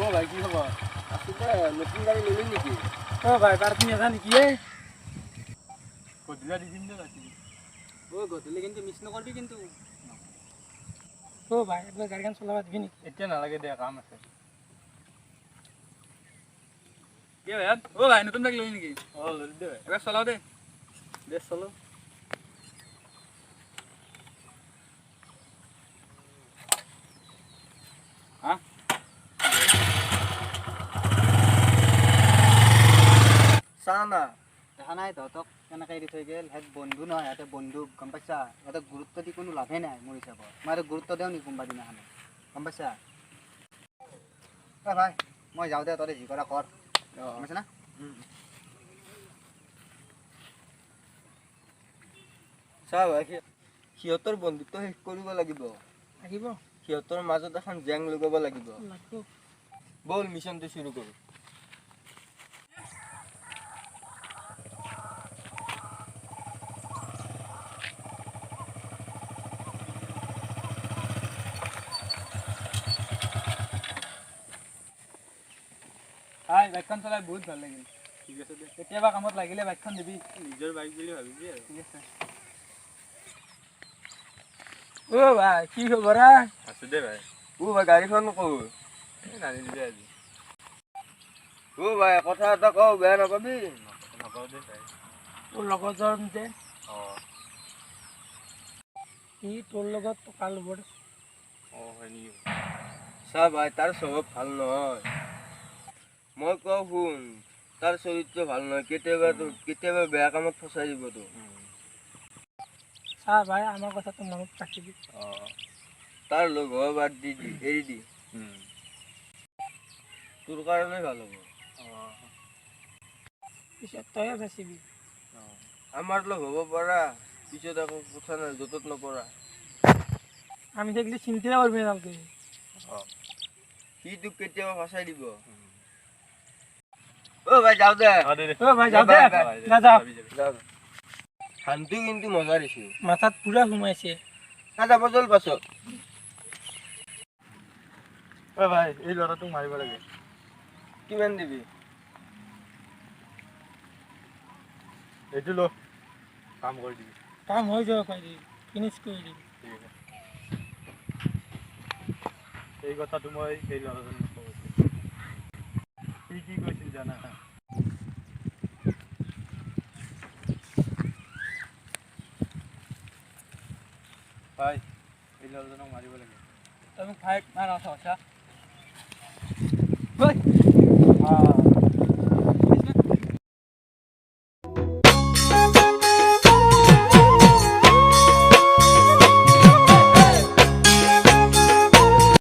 অ' ভাই, কি খবৰ? আছো দে। নতুন গাড়ী ল'লি নেকি? অ' ভাই, পাৰ্টি আছা নেকি এ? গধূলি দি দিম দে ৰাতি। অ' গধূলি কিন্তু মিছ নকৰিবি কিন্তু। অ' ভাই, একবাৰ গাড়ীখন চলাব দিবি নেকি? এতিয়া নালাগে দে, কাম আছে। কি ভাই? অ' ভাই, নতুন বাইক ল'লি নেকি? অঁ, ল'লি দে ভাই। এবাৰ চলাও দে। দে, চলো। হা। চা না। দেখা নাই তহঁতক কেনেকৈ এৰি থৈ গ'ল? সিহঁত বন্ধু নহয়, সিহঁতে বন্ধু, গম পাইছা? সিহঁতক গুৰুত্ব দি কোনো লাভেই নাই মোৰ হিচাপত। মই সিহঁতক গুৰুত্ব দিওঁ নেকি কোনোবা দিনাখনে, গম পাইছা? অ' ভাই, মই যাওঁ দে, তহঁতে যি কৰা কৰ, গম পাইছা না? চা ভাই, সিহঁতৰ বন্ধুত্ব শেষ কৰিব লাগিব। লাগিব। সিহঁতৰ মাজত এখন জেং লগাব লাগিব। লাগিব। ব'ল, মিছনটো চুৰু কৰোঁ। ভাই, বাইকখন চলাই বহুত ভাল লাগিল। ঠিক আছে দে। কেতিয়াবা কামত লাগিলে বাইকখন দিবি। নিজৰ বাইক বুলি ভাবিবি আৰু। ঠিক আছে। অ' ভাই, কি খবৰ হা? আছো দে ভাই। অ' ভাই, গাড়ীখন ক'ৰ? এই নানিলি দে আজি। অ' ভাই, কথা এটা কওঁ, বেয়া নাপাবি। নাপাওঁ দে ভাই। তোৰ লগৰজন যে অঁ। সি তোৰ লগত টকা ল'ব। অঁ, হয় নেকি? চা ভাই, তাৰ স্বভাৱ ভাল নহয়। মই কওঁ শুন, তাৰ চৰিত্ৰ ভাল নহয়। কেতিয়াবা তোক কেতিয়াবা বেয়া কামত ফচাই দিব তোক। চা ভাই, আমাৰ কথাটো মনত ৰাখিবি। অঁ। তাৰ লগ হোৱা বাদ দি দি, এৰি দি। তোৰ কাৰণে ভাল হ'ব। অঁ। পিছত তয়ে বাচিবি। অঁ। আমাৰ লগ হ'ব পাৰা, পিছত আকৌ কথা নাই, য'তত নপৰা। আমি থাকিলে চিন্তাই কৰিবি নালাগে। অঁ। সি তোক কেতিয়াবা ফচাই দিব। অ' ভাই, যাওঁ দে। অঁ, দে দে। অ' ভাই, যাওঁ দে। বাই, বাই। যা যা। যাবি যাবি। যাওঁ। ধানটো কিন্তু মজা দিছো। মাথাত পুৰা সোমাইছে। না, যাব চল পাছত। অ' ভাই, এই ল'ৰাটোক মাৰিব লাগে। কিমান দিবি? এইটো ল, কাম কৰি দিবি। কাম হৈ যাব পাৰি, ফিনিছ কৰি দিবি। ঠিক আছে। এই কথাটো মই সেই ল'ৰাজনক কৈছিলোঁ। সি কি কৈছিল জানা? ভাই, এই ল'ৰাজনক মাৰিব লাগে। তই মোক ভাই মাৰা সঁচা। ঐ।